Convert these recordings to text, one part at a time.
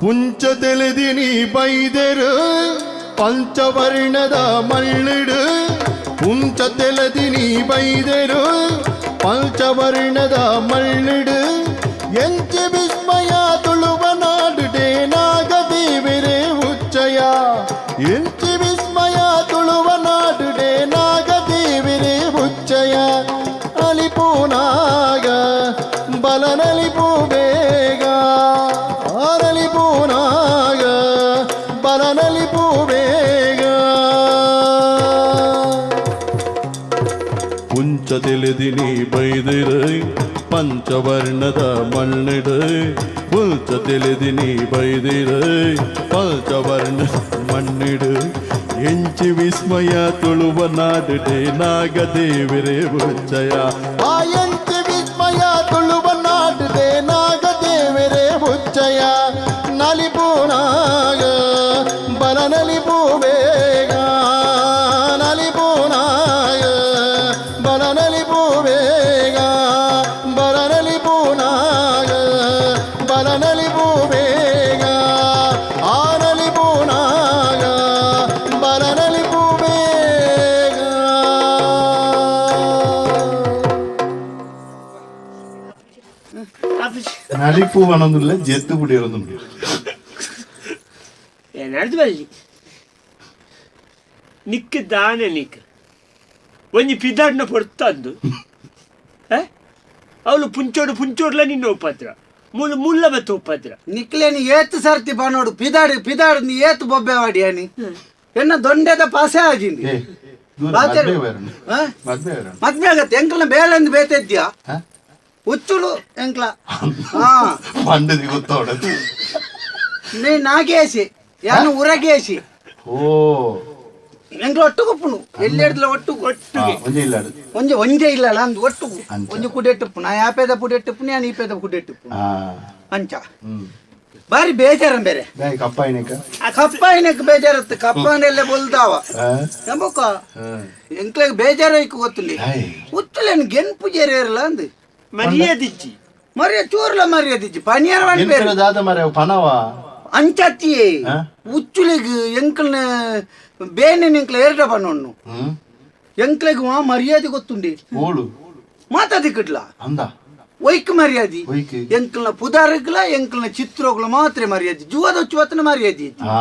ಪುಂಚ ತೆಲೆದಿನಿ ಬೈದೆರು ಪಂಚವರ್ಣದ ಮಳ್ಳಿಡು. ಪುಂಚ ತೆಲದಿನಿ ಬೈದೆರು ಪಂಚವರ್ಣದ ಮಳ್ಳಿಡು. ಎಂಚಿ ವಿಸ್ಮಯ ತುಳುವ ನಾಡುಡೆ ನಾಗದೇವರೇ ಉಚ್ಚಯ. ಎಂಚಿ ವಿಸ್ಮಯ ತುಳುವ ನಾಡುಡೆ ನಾಗದೇವರೇ ಉಚ್ಚಯ. ಅಲಿಪೂನಾಗ ಬಲನಲಿಪು ಬೇಗ, ಅರಲಿಪೂನಾಗ ಬಲನಲಿಪು ಬೇಗ. ಪುಂಚ ತಿಳಿದಿನಿ ಬೈದಿರೈ ಪಂಚವರ್ಣದ ಮಣ್ಣಿಡು. ಪುಂಚ ತಿಳಿದಿನಿ ಬೈದಿರೈ ಪಂಚವರ್ಣ ಮಣ್ಣಿಡು. ಎಂಚಿ ವಿಸ್ಮಯ ತುಳುವ ನಾಡುಡೆ ನಾಗದೇವರೇ ಉಚ್ಚಯ. ಆ ಎಂಚಿ ವಿಸ್ಮಯ ತುಳುವ ನಾಡುಡೆ ನಾಗದೇವರೇ ಉಚ್ಚಯ. ನಲಿಪೂನಾಗ ಬಲನಲಿಪು ಬೇಗ, ನಲಿಪೂನಾಗ ಬಲನಲಿಪು ಬೇಗ, ಬಲನಲಿಪೂನಾಗ ಬಲನಲಿಪು ಬೇಗ, ಆನಲಿಪೂನಾಗ ಬಲನಲಿಪು ಬೇಗ. ನಲಿಪು ಪನೊಂದುಲ್ಲ, ಜೆತ್ತು ಪುಡಿಯರೊಂದುಲ್ಲ. ಏನಾಡ್ದು ಬಲ್ಲಿ ನಿಕ್ ದಾನೆ ನಿಕ್ ಒಂಜಿ ಪಿದಾಡ್ನ ಪೊರ್ತಂದು ಅವಳು ಪುಂಚೋಡು ಪುಂಚೋಡ್ಲ ನಿನ್ನ ಉಪದ್ರ ಮುಲ್ಲ ಮುಲ್ಲ ಬತ್ತ ಉಪದ್ರ. ನಿಕ್ಲೇನಿ ಏತ್ ಸರ್ತಿ ಬನೋಡು ಪಿದಾಡು ಪಿದಾಡು, ನೀ ಏತ್ ಬೊಬ್ಬೆ ವಾಡಿ అని ಎನ್ನ ದೊಂಡೆದ ಪಾಸೆ ಆಜಿಂದಿ. ಏ ದೂರ. ಬಾತೆರು. ಮದ್ವೆ ಬೇರೆ. ಆ? ಮದ್ವೆ ಬೇರೆ. ಮದ್ವೆ ಆಗತ್ತೆ. ಎಂಕ್ಲನ ಬೇಳೆಂದು ಬೇತೆದ್ಯಾ? ಹ? ಹುಚ್ಚುಳು ಎಂಕ್ಲ ಹಾ. ಪಂಡದಿ ಗೊತ್ತೋಡದು. ನೀ ನಾಗೇಶಿ ಯಾನು ಉರಗೇಶಿ. ಓ. ಎಂಕ್ಲ ಒಟ್ಟುಗುಪ್ಪುನು ಎಲ್ಲಿ ಒಟ್ಟುಗು. ಆ, ಒಂಜಿ ಇಲ್ಲ ಅದು. ಒಂಜಿ ಒಂಜೆ ಇಲ್ಲಲ್ಲ ಅಂದ್ ಒಟ್ಟುಗು. ಅಂಚ. ಒಂಜಿ ಕುಡೆಟ್ಟುಪ್ಪು ನಾ ಯಾಪೇದ ಪುಡೆಟ್ಟುಪ್ಪು, ನಾನು ಈಪೇದ ಕುಡೆಟ್ಟುಪ್ಪು. ಆ. ಅಂಚ. ಹ್ಮ್. ಬಾರಿ ಬೇಜಾರ ಬೇರೆ. ದಾಯೆ ಕಪ್ಪ ಐನಕ? ಕಪ್ಪ ಐನಕ್ ಬೇಜಾರತ್ತು, ಕಪ್ಪನೆಲ್ಲ ಬೊಲ್ದಾವ. ಆ? ಎಂಬೊಕ್ಕ. ಆ. ಎಂಕ್ಲೆಗ್ ಬೇಜಾರೈಕ್ ಗೊತ್ತುಂಡಿ. ಹಾಯ್. ಉತ್ತುಲೇನು ಗೆನ್ಪು ಜೇರಿಯರ್ಲ ಅಂದ್. ಮರ್ಯಾದಿಜ್ಜಿ. ಮರ್ಯ ಚೂರ್ಲ ಮರ್ಯಾದಿಜ್ಜಿ ಪನಿಯರ್ ಪೇರು. ಎಂಕುಲು ದಾದ ಮಾರ್ರೆ, ಅವು ಪನವ? ಅಂಚತ್ತಿಯೇ. ಆ? ಉಚ್ಚುಲೆಗ್ ಎಂಕಲ್ನ ಬೇನೆ ಎಂಕ್ಲ ಎರಡ ಪನ್ನೊಣ್ಣು. ಹ್ಮ್. ಎಂಕ್ಲೆಗ್ ವಾ ಮರ್ಯಾದೆ ಗೊತ್ತುಂಡಿ? ಓಳು? ಮಾತಾದಿಕ್ಕಿಡ್ಲ. ಅಂದ. ಒಯ್ಕ್ ಮರ್ಯಾದಿ. ಒಯ್ಕ್. ಎಂಕಲ್ನ ಪುದಾರ್ಗ್ಲ ಎಂಕಲ್ನ ಚಿತ್ರೋಗ್ಲ ಮಾತ್ರ ಮರ್ಯಾದೆ, ಜುವದ ಉಚ್ಚುವತ್ತನ ಮರ್ಯಾದೆ ಇಜ್ಜಿ. ಆ.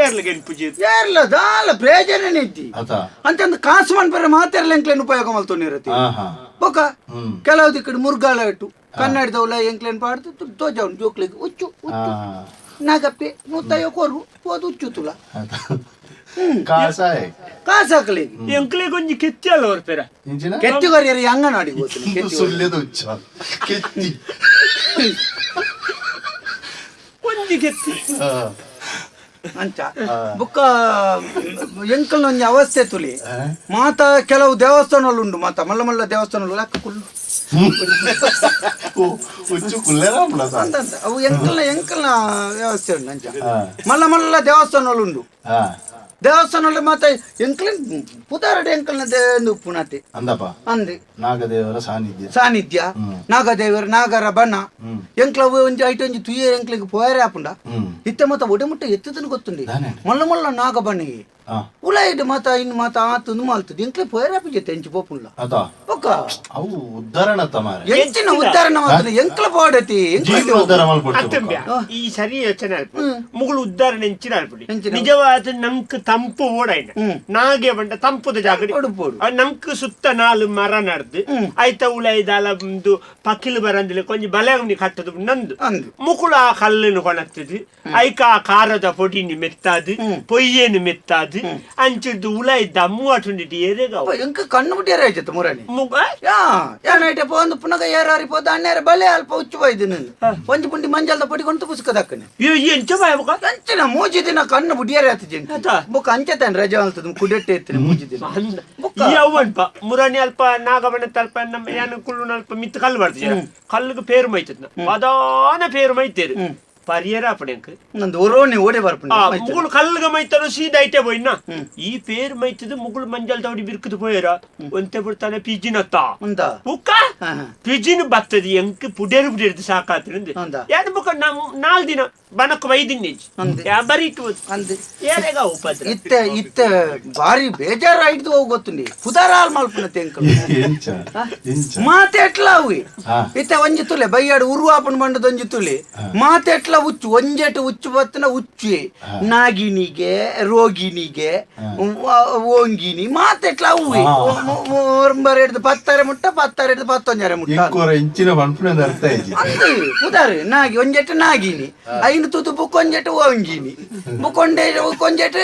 ಏರ್ಲ ಗೆನ್ಪು ಜೇರು. ಏರ್ಲ ದಾಲ ಪ್ರಯೋಜನನೇ ಇಜ್ಜಿ. ಅತ. ಅಂತಂದು ಕಾಸು ಮನ್ಪರ ಮಾತೆರ್ಲ ಎಂಕ್ಲೆನ್ ಉಪಯೋಗ ಮಲ್ತೊಂದಿರತ್ತೆ. ಆಹಾ. ಬೊಕ ಹ್ಮ್. ಕೆಲವು ದಿಕ್ಕಡ್ ಮುರ್ಗಾಲ ಇಟ್ಟು ಕನ್ನಡದವಲ ಎಂಕ್ಲೆನ್ ಪಾಡ್ದು ತೋಜವನ್ ಜೋಕ್ಲೆಗ್ ಉಚ್ಚು. ಆ. ಉಚ್ಚು ನಾಗಪ್ಪೆ ನೂತಯ್ಯ ಕೊರು ಹೋದು ಉಚ್ಚು ತುಲ. ಅತ. ಕಾಸಾಯ್. ಕಾಸಾಕ್ಲೆಗ್. ಎಂಕ್ಲೆಗ್ ಒಂಜಿ ಕೆತ್ತಿ ಅಲ್ಲ ಬರ್ಪೇರ. ಇಂಚಿನ? ಕೆತ್ತಿ ಕೊರಿಯರಿ ಅಂಗನವಾಡಿ ಹೋಗ್ತೀನಿ ಕೆತ್ತಿ ಕೊರಿಯರೆ. ಸುಳ್ಯದ ಉಚ್ಚ ಕೆತ್ತಿ. ಒಂಜಿ ಕೆತ್ತಿ. ಆ. ಅಂಚ ಬುಕ್ಕ ಎಂಕಲ್ನ ಒಂಜಿ ಅವಸ್ಥೆ ತುಲಿ. ಆ? ಮಾತ ಕೆಲವು ದೇವಸ್ಥಾನಗಳು ಉಂಡು, ಮಾತ ಮಲ್ಲ ಮಲ್ಲ ದೇವಸ್ಥಾನಗಳು ಅಕ್ಕ ಕುಲ್ಲು. ಓ, ಉಚ್ಚು ಕುಲ್ಲೆರಾಂಬುಲ ಸಾರ್. ಅಂತ ಅಂತ ಅವು ಎಂಕಲ್ನ ಎಂಕಲ್ನ ವ್ಯವಸ್ಥೆ ಉಂಡು ಅಂಚ. ಆ. ಮಲ್ಲ ಮಲ್ಲ ದೇವಸ್ಥಾನಗಳು ಉಂಡು. ಆ. ದೇವಸ್ಥಾನಗಳು ಮಾತ ಎಂಕಲಿನ್ ಪುದಾರಡೆ ಎಂಕಲ್ನ ಉಪ್ಪುನತೆ. ಅಂದಪ್ಪ. ಅಂದೆ. ನಾಗದೇವರ ಸಾನ್ನಿಧ್ಯ. ಸಾನ್ನಿಧ್ಯ. ಹ್ಮ್. ನಾಗದೇವರು ನಾಗರ ಬಣ್ಣ. ಹ್ಮ್. ಎಂಕ್ಲ ಒಂಜಿ ಐಟ್ ಒಂಜಿ ತುಯ್ಯ ಎಂಕ್ಲಿಗೆ ಪೋಯರೆ ಆಪುಂಡ. ಹ್ಮ್. ಇತ್ತೆ ಮಾತ ಒಡೆ ಮುಟ್ಟ ಎತ್ತದನ್ನು ಗೊತ್ತುಂಡಿ. ದಾನೆ? ಮಲ್ಲ ಮಲ್ಲ ನಾಗ ಬಣ್ಣ. ಆ. ಉಲಾಯಿಡ್ ಮಾತ ಇನ್ನು ಮಾತ ಆತಂದು ಮಾಲ್ತದ ಎಂಕ್ಲೆ ಪೋಯರೆ ಆಪುಜೆ ತೆಂಚಿ ಪೋಪುಂಡ್ಲ. ಅತ. ಬೊಕ್ಕ. ಅವು ಉದ್ಧಾರಣ ಮಾರೆ. ಎಂಚಿನ ಉದ್ಧಾರಣ ಮಾತ್ರ ಎಂಕ್ಲ ಪೋಡತಿ ಎಂಕ್ಲ. ಜೀವ ಉದ್ಧಾರ ಮಲ್ಪೊಡ್ಚು. ಅತ್ತಂಬ್ಯ ಈ ಸರಿ ಯೋಚನೆ ಅಲ್ಪ ಮುಗುಳು ಉದ್ದಾರಣೆ ಎಂಚಿನ ಅಲ್ಪಡಿ. ಎಂಚಿನ? ನಿಜವಾದ ನಂಕ್ ತಂಪು ಓಡಾಯ್ನ. ಹ್ಮ್. ನಾಗೆ ಬಂಡ ತಂಪುದ ಜಾಗ. ಉಡುಪೋಡು. ನಂಕ್ ಸುತ್ತ ನಾಲು ಮರ ನಡ್ದು ಐತ ಉಲೈದಾಲ ಒಂದು ಪಕ್ಕಿಲು ಬರಂದಿಲ್ಲ, ಕೊಂಚ ಬಲೆ ಕಟ್ಟದು ನಂದು. ಅಂದು. ಮುಕುಳ ಆ ಕಲ್ಲನ್ನು ಕೊಣತ್ತದು, ಐಕ ಆ ಖಾರದ ಪೊಡಿని ಮೆತ್ತಾದು, ಪೊಯ್ಯೇನು ಮೆತ್ತಾದು, ಅಂಚಿಡ್ದು ಉಲಾಯಿ ದಮ್ಮು ಅಟುಂಡಿಟ್ಟು ಏರೆಗ. ಎಂಕ ಕಣ್ಣು ಬಿಟ್ಟಿರ ಆಯ್ತು ಮುರಣಿ. ಮುಗ. ಯಾ ಯಾನೈಟೆ ಪೋಂದು ಪುನಗ ಏರಾರಿ ಪೋದು ಅಣ್ಣೇರ ಬಲೆ ಅಲ್ಪ ಉಚ್ಚು ಬೈದು ನಿಂದು ಒಂಜಿ ಪುಂಡಿ ಮಂಜಲ್ದ ಪೊಡಿ ಕೊಂತು ಪುಸ್ತಕದಕ್ಕನೆ. ಎಂಚ ಬಾಯ ಬೊಕ? ಅಂಚಿನ ಮೂಜಿ ದಿನ ಕಣ್ಣು ಬುಡಿಯರೆ ಆತು ಜಂಟಿ. ಆತ. ಬೊಕ್ಕ ಅಂಚೆ ತಾನೆ ರಜೆ ಅಲ್ತದ ಕುಡೆಟ್ಟೆ ಎತ್ತಿನ ಮೂಜಿ ದಿನ ಬೊಕ್ಕ. ಈ ಅವ್ವನ್ಪ ಮುರಾಣಿ ಅಲ್ಪ ನಾಗಬಣ್ಣ ತಲ್ಪ ನಮ್ಮ ಯಾನು ಕುಳ್ಳು ಅಲ್ಪ ಮಿತ್ತು ಕಲ್ಲು ಬರ್ತದೆ, ಕಲ್ಲುಗೆ ಪೇರು ಮೈತದ, ಪದಾನ ಪೇರು ಮೈತೇರು ಪರಿಯರ ಅಪ್ಪಣೆಂಕ್. ನಂದು ಒರೋನಿ ಓಡೆ ಬರ್ಪುಂಡು. ಆ ಮುಗುಳು ಕಲ್ಲುಗ ಮೈತನು ಸೀದಾ ಐಟೆ ಪೋಯಿನ ಈ ಪೇರು ಮೈತದ ಮುಗುಳು ಮಂಜಲ್ ತವಡಿ ಬಿರ್ಕುದು ಪೋಯರ ಒಂತೆ ಬಿಡ್ತಾನೆ ಪಿಜಿನತ್ತ. ಉಂದ. ಬುಕ್ಕ. ಹಾ, ಹಾ. ಪಿಜಿನ ಬತ್ತದ ಎಂಕ್ ಪುಡೇರು ಪುಡೇರ್ದು ಸಾಕಾತ್ರಿಂದ. ಹೌದಾ? ಯಾರು ಬುಕ್ಕ ನಮ್ ನಾಲ್ ದಿನ ಬನಕ್ ವೈದಿನ್ನೆಜ್ ಅಂದೆ. ಯಾ ಬರೀಟ್ ಅಂದ್. ಏರೆಗ ಉಪದ್ರ. ಇತ್ತೆ ಇತ್ತೆ ಬಾರಿ ಬೇಜಾರಾಯ್ತು ಹೋಗ್ ಗೊತ್ತುಂಡಿ ಪುದಾರಾಲ್ ಮಲ್ಪುನ ತೆಂಕಲು. ಎಂಚ ಎಂಚ? ಮಾತೆಟ್ಲ ಅವಿ. ಹಾ. ಇತ್ತೆ ಒಂಜಿ ತುಲೆ ಬೈಯಾಡು ಉರುವಾಪನ ಬಂಡದ ಒಂಜಿ ತುಲೆ ಮಾತೆಟ್ಲ ಹುಚ್ಚು ಒಂಜೆಟ್ ಹುಚ್ಚು ಬತ್ತನ ಹುಚ್ಚು ನಾಗಿನಿಗೆ ರೋಗಿನಿಗೆ ಓಂಗಿನಿ ಮಾತೆಟ್ಲ ಅವುವೆ. ಹಾ. ಒಂಬರ ಹಿಡ್ದು ಪತ್ತಾರೆ ಮುಟ್ಟ, ಪತ್ತಾರೆ ಹಿಡ್ದು ಪತ್ತೊಂಜರೆ ಮುಟ್ಟ. ಎಂಕೋರ ಇಂಚಿನ ಪನ್ಪುನ ಅರ್ಥ ಆಯ್ತು. ಅಂದು ಉದಾರು ನಾಗಿ ಒಂಜೆಟ್ ನಾಗಿನಿ ಐನು ತುತು ಬುಕ್ ಒಂಜೆಟ್ ಓಂಗಿನಿ ಬುಕೊಂಡೆ ಒಂಜೆಟ್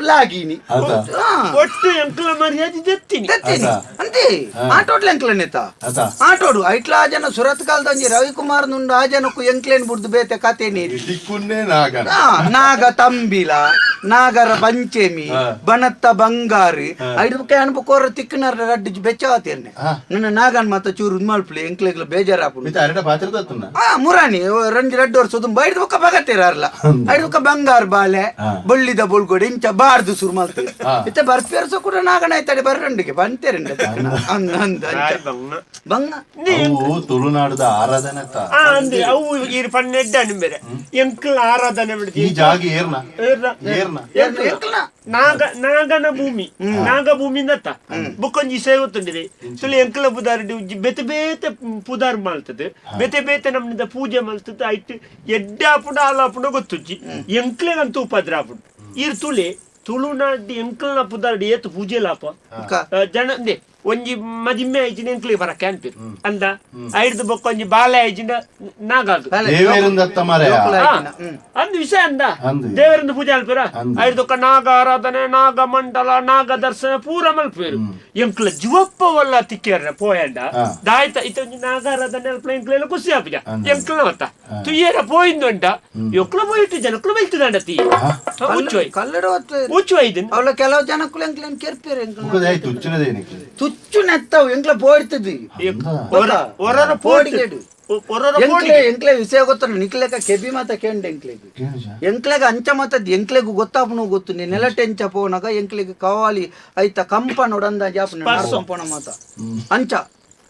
ಲಾಗಿನಿ. ಅದ. ಹಾ. ಒಟ್ಟು ಎಂಕಲ ಮರ್ಯಾದೆ ದೆತ್ತಿನಿ. ದೆತ್ತಿನಿ. ಅದ. ಅಂತೆ ಆಟೋಡ್ಲ ಎಂಕ್ಲ ನೇತ. ಅದ. ಆಟೋಡು ಐಟ್ಲ ಆ ಜನ ಸುರತ್ ಕಾಲದ ಒಂಜಿ ರವಿಕುಮಾರ್ ನುಂಡು ಆ ಜನಕ್ಕೂ ಎಂಕ್ಲೇನ್ ಬುಡ್ದು ಬೇತೆ ಕತೆ ನೀರು. ದಿಕ್ಕುನ್ನೇ ನಾಗನ. ಆ, ನಾಗ ತಂಬಿಲ, ನಾಗರ ಪಂಚಮಿ, ಹಾ. ಬನತ್ತ ಬಂಗಾರು ಐದು ಅನ್ಬು ಕೋರ ತಿಕ್ಕನಾರ ರಡ್ಡು ಬೆಚ್ಚಾತೇನೆ. ಹಾ. ನನ್ನ ನಾಗನ್ ಮಾತ ಚೂರು ಉದ್ ಮಲ್ಪಲಿ ಎಂಕ್ಲೆಗ್ಲ ಬೇಜಾರಾಪುಂಡು. ಮಿತ್ತ ಅರೆಡ ಪಾತ್ರ ತತ್ತುನ. ಆ ಮುರಾಣಿ ರಂಜಿ ರಡ್ಡು ವರ್ಷ ತುಂಬ ಐದು ಬೊಕ್ಕ ಬಗತ್ತೇರ ಅರ್ಲ ಐದು ಬೊಕ್ಕ ಬಂಗಾರ ಬಾಲೆ ಹಾ. ಬೊಳ್ಳಿದ ಬೊಳ್ಗೊಡೆ ಇಂಚ ಬಾರ್ದು ಸುರು ಮಲ್ತೇವೆ. ಹಾ. ಇತ್ತೆ ಬರ್ಪೇರ್ಸ ಕೂಡ ನಾಗನ ಆಯ್ತಾಡೆ ಬರ್ರಂಡಿಗೆ ಬಂತೇರಂಡ ಅಂದ ಅಂದ ಅಂಚ. ಬಾರಿ ಬಂಗ. ಬಂಗ. ಅವು ತುಳುನಾಡದ ಆರಾಧನೆ ತ. ಆ ಅಂದೆ ಅವು ಈರ್ ಪನ್ನೆಡ್ಡ ಬೇರೆ ಎಂಕಲ ಆರಾಧನೆ ಈ ಬಿಡ್ತಿ. ಜಾಗ ಏರ್ನ? ಏರ್ನ? ಏರ್ನ? ಎಂಕ್ಲ. ನಾಗ ನಾಗನ ಭೂಮಿ, ನಾಗ ಭೂಮಿ ನತ್ತ ಬುಕ್ಕೊಂಜಿ ಸೇವೆ ಗೊತ್ತುಂಡಿದೆ ಸುಲಿ ಎಂಕಲ ಪುದಾರ್ ಬೇತೆ ಬೇತೆ ಪುದಾರ್ ಮಲ್ತದೆ, ಬೇತೆ ಬೇತೆ ನಮ್ನಿಂದ ಪೂಜೆ ಮಲ್ತದೆ. ಐಟ್ ಎಡ್ಡೆ ಆಪುಂಡು ಆಲ ಆಪುಂಡು ಗೊತ್ತುಜ್ಜಿ. ಎಂಕ್ಲೆಗಂತೂ ಉಪದ್ರ ಆಪುಂಡು. ಈರ್ ತುಲೆ ತುಳುನಾಡ್ ಎಂಕಲ್ನ ಪುದಾರ್ಡ್ ಏತ್ ಪೂಜೆ ಲಾಪ. ಬೊಕ್ಕ ಜನ ಅಂದೆ ಒಂಜಿ ಮದಿಮ್ಮೆ ಆಯ್ಚಿನ ಎಂಕ್ಲೆ ಬರಕ್ಕೆ ಅನ್ಪಿರು ಅಂದ ಐಡ್ದು ಬೊಕ್ಕ ಒಂಜಿ ಬಾಲೆ ಆಯ್ಚಿನ ನಾಗಾಗ ಬಾಲೆ. ದೇವೇರಿಂದ ಮಾರಾಯ. ಜೋಕುಲ ಆಯ್ತಿನ. ಹ್ಮ್. ಅಂದ್ ವಿಷಯ ಅಂದ. ಅಂದು. ದೇವರಿಂದ ಪೂಜೆ ಅಲ್ಪೇರ. ಅಂದು. ಐಡ್ದೊಕ್ಕ ನಾಗ ಆರಾಧನೆ, ನಾಗ ಮಂಡಲ, ನಾಗ ದರ್ಶನ ಪೂರ ಮಲ್ಪೇರು. ಎಂಕ್ಲ ಜುವಪ್ಪವಲ್ಲ ತಿಕ್ಕೇರ ಪೋಯಂಡ. ಹಾ. ದಾಯ್ತ ಇತ್ತ ಒಂಜಿ ನಾಗ ಆರಾಧನೆ ಅಲ್ಪ ಎಂಕ್ಲೆಲ್ಲ ಖುಷಿ ಆಪುಜ. ಅಂದು. ಎಂಕ್ಲ ಮತ್ತ ತುಯ್ಯರ ಪೋಯಿಂದುಂಡ ಎಂಕ್ಲ ಪೋಯಿಟ್ಟು ಜನಕ್ಲು ಬೈತುದಂಡ ತೀ ಉಚ್ಚೋಯ್. ಕಲ್ಲಡ ಹೊತ್ತು. ಉಚ್ಚೋಯ್ ಇದನ್. ಅವಳ ಕೆಲವು ಜನಕ್ಕೂ ಎಂಕ್ಲೇನ್ ಕೆರ್ಪೇರು ಎಂಕ್ಲ. ಮುಖದ ಆಯ್ತು ಉಚ್ಚಿನದೇನಕ್ಕೆ? ತುಚ್ಚು ನೆತ್ತವು ಎಂಕ್ಲ ಪೋಡ್ತದಿ. ಒರರ ಪೋಡಿಗೇಡು. ಒರರ ಎಂಕ್ಲೆ ಪೋಡಿಗೆ. ಎಂಕ್ಲೆ ವಿಷಯ ಗೊತ್ತ ನಿಕ್ಲೆಕ ಕೆಬಿ ಮಾತ ಕೇಂಡ ಎಂಕ್ಲೆಗ್. ಎಂಕ್ಲೆಗ ಅಂಚ ಮಾತದ್ ಎಂಕ್ಲೆಗ್ ಗೊತ್ತಾಪುನು ಗೊತ್ತು. ನೀ ನೆಲಟೆಂಚ ಪೋನಗ ಎಂಕ್ಲೆಗ್ ಕವಾಲಿ ಐತ ಕಂಪ ನೋಡಂದ ಜಾಪುನ ಪೋಣ ಮಾತ ಅಂಚ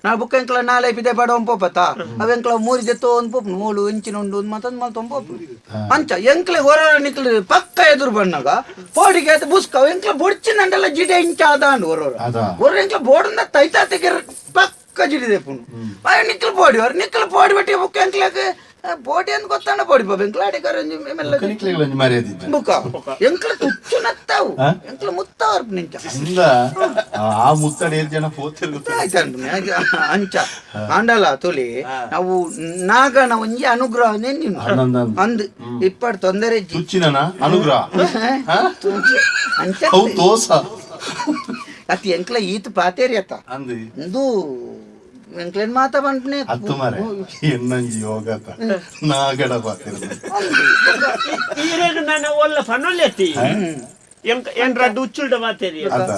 ನಾ ಬುಕ್ಕ ಎಂಕ್ಲ ನಾಳೆ ಪಿದೆ ಪಡೋಂ ಪೋಪತ ಅವ ಎಂಕ್ಲ ಮೂರಿ ಜೆತ್ತೋ ಒಂದ್ ಪೋಪು ಮೂಲು ಇಂಚಿನ ಉಂಡು ಒಂದ್ ಮಾತಂದ್ ಮಲ್ತೊಂದ್ ಪೋಪು ಅಂಚ ಎಂಕ್ಲೆ ಹೊರ ನಿಕ್ಲೆ ಪಕ್ಕ ಎದುರು ಬಣ್ಣಗ ಪೋಡಿಗೆ ಆಯ್ತು ಬುಸ್ಕ ಅವ ಎಂಕ್ಲ ಬೊಡ್ಚಿನಂಡಲ ಜಿಡೆ ಇಂಚ ಅದಾಂಡು ಹೊರೊರ. ಅದ. ಹೊರ ಎಂಕ್ಲ ಬೋಡಂದ ತೈತಾತೆಗೆ ಪಕ್ಕ ಜಿಡಿದೆ ಪುನು ಅಯ್ಯೋ ನಿಕ್ಲ ಪೋಡಿ ಹೊರ ನಿಕ್ಲ ಪೋಡಿ ಬಟ್ಟಿ ಬುಕ್ಕ ಎಂಕ್ಲಕ್ ಬೋಟಿ ಅಂತ ಗೊತ್ತಾನ ಬೋಡಿ ಬಾಬ ಎಂಕ್ಲ ಅಡಿಕಾರ ಮೆಲ್ಲ. ಕನಿಕ್ಲೆಗಳ ಮರ್ಯಾದಿದ್ದ. ಬುಕ್ಕ ಎಂಕ್ಲ ತುಚ್ಚು ನತ್ತಾವು. ಆ? ಎಂಕ್ಲ ಮುತ್ತವರ್ ನಿಂಚ. ಅಂದ ಆ ಮುತ್ತಡ ಏರ್ ಜನ ಪೋತಿರು. ಆಯ್ತು ಅಂಚ ಆಂಡಲ ತುಲಿ ನಾವು ನಾಗನ ಒಂಜಿ ಅನುಗ್ರಹ ನೀನು. ಅಂದಂದ. ಅಂದ್ ಇಪ್ಪಡ್ ತೊಂದರೆ ಇಜ್ಜಿ. ತುಚ್ಚಿನ ಅನುಗ್ರಹ. ಹಾ? ಅಂಚ. ಅವು ತೋಸ. ಅತಿ ಎಂಕ್ಲ ಈತ ಪಾತೇರಿ ಅತ್ತ. ಅಂದು. ಇಂದು ಎಂಕ್ಲೇನ್ ಮಾತ ಬಂದ್ನೆ. ಅತ್ತು ಮಾರೆ ಎನ್ನಂಜಿ ಯೋಗತ ನಾಗಡ ಪಾತಿರ. ಈರೇಗ ನಾನು ಒಲ್ಲ ಫನೊಲ್ಲೆತ್ತಿ ಎಂಕ ಏನ್ ರಡ್ಡು ಉಚ್ಚುಲ್ಡ ಮಾತೇರಿ. ಅದ.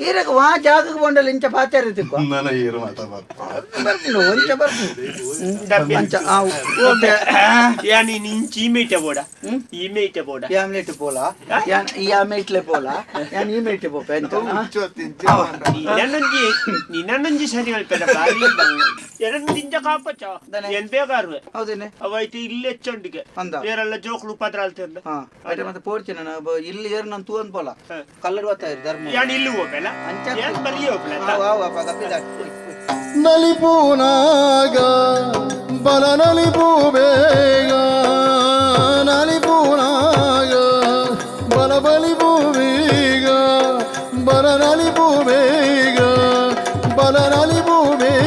ಈರಗ ವಾ ಜಾಗಕ್ಕೆ ಬಂಡಲ್ ಇಂಚ ಪಾತೇರಿ ತಿಕ್ಕು. ನನ್ನ ಏರು ಮಾತ ಬರ್ತ. ಬರ್ಪುಂಡು ಒಂಚ ಬರ್ಪುಂಡು ಅಂಚ ಆವು. ಯಾ ನೀನ್ ಇಂಚಿ ಈಮೇಟೆ ಬೋಡ ಈಮೇಟೆ ಬೋಡ. ಯಾಮ್ಲೆಟ್ ಪೋಲ ಯಾನ್ ಈ ಆಮೇಟ್ಲೆ ಪೋಲ ಯಾನ್ ಈ ಮೇಟೆ ಪೋಪ ಎಂತ. ನೀನನ್ನೊಂಜಿ ನೀನನ್ನೊಂಜಿ ಸರಿ ಮಲ್ಪೆಡ ಬಾರಿ ಎರಡ್ ದಿಂಜ ಕಾಪಚ ಏನ್ ಬೇಕಾರುವೆ. ಹೌದೇನೆ. ಅವೈತೆ ಇಲ್ಲಿ ಹೆಚ್ಚೊಂಡಿಗೆ. ಅಂದ. ಏರೆಲ್ಲ ಜೋಕ್ಲು ಉಪದ್ರ ಅಲ್ತಿರ್ಲ. ಹಾ ಅದೇ ಮತ್ತೆ ಪೋಡ್ಚೆ ನಾನು ಇಲ್ಲಿ ಏರ್ ನಾನು ತೂವನ್ ಪೋಲ ಕಲ್ಲಡ್ ಬರ್ತಾ ಇರು ಧರ್ಮ. ಯಾನ್ ಇಲ್ಲಿ ಹೋಗಲ್ಲ. ಅಂಚ. ಏನ್ ಬರೀ ಹೋಗಲ್ಲ. ಆವು ಆವು ಅಪ್ಪ ಕಪ್ಪಿದಾಟ್ ಉಯ್, ಉಯ್. ನಲಿಪೂನಾಗ ಬಲ ನಲಿಪು ಬೇಗ ನಲಿಪೂನಾಗ ಬಲ ಬಲಿಪು ಬೇಗ ಬಲ ನಲಿಪು ಬೇಗ ಬಲ ನಲಿಪು ಬೇಗ.